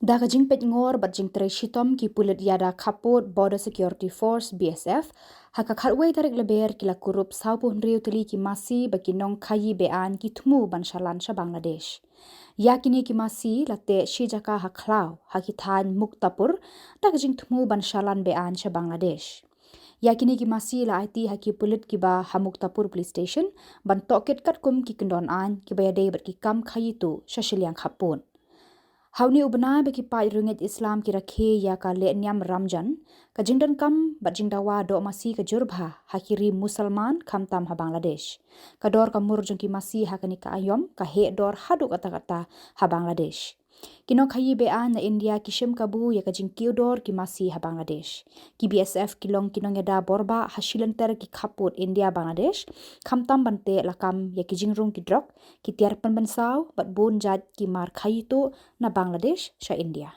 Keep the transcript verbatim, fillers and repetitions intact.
Da ka jingpeitngor bad jingtrei shitom ki pulit iada khappud Border Security Force, B S F, ha ka khatwei tarik Lber ki la kurup sawphew hynriew tylli ki masi ba ki nongkhaii be-aiñ ki thmu ban shalan sha Bangladesh. Ia kine ki masi la teh shi jaka ha khlaw ha ki thain Muktapur da ka jingthmu ban shalan be-aiñ sha Bangladesh. Ia kine ki masi la aiti ha ki pulit kiba ha Muktapur Police Station ban tohkit katkum ki kyndon aiñ kiba iadei bad ki kam khaii tuh sha shiliang khappud. Ha une u bnai ba ki paid riewngeit Islam ki rakhe ia ka lehniam Ramjan, ka jingdonkam bad jingdawa doh masi ka jur bha ha ki ri Musalman khamtam ha Bangladesh. Ka dor ka mur jong ki masi ha kane ka aiom ka heh dor haduh katta katta ha Bangladesh. Ki nongkhaii be-aiñ na India ki shim kabu ia ka jingkiew dor ki masi ha Bangladesh. Ki B S F ki long ki nongiada borbah ha shilynter ki khappud India Bangladesh, khamtam ban teh lakam ia ki jingrung ki drok, ki tiar pynbynsaw bad bun jait ki mar khaii tuh na Bangladesh sha India.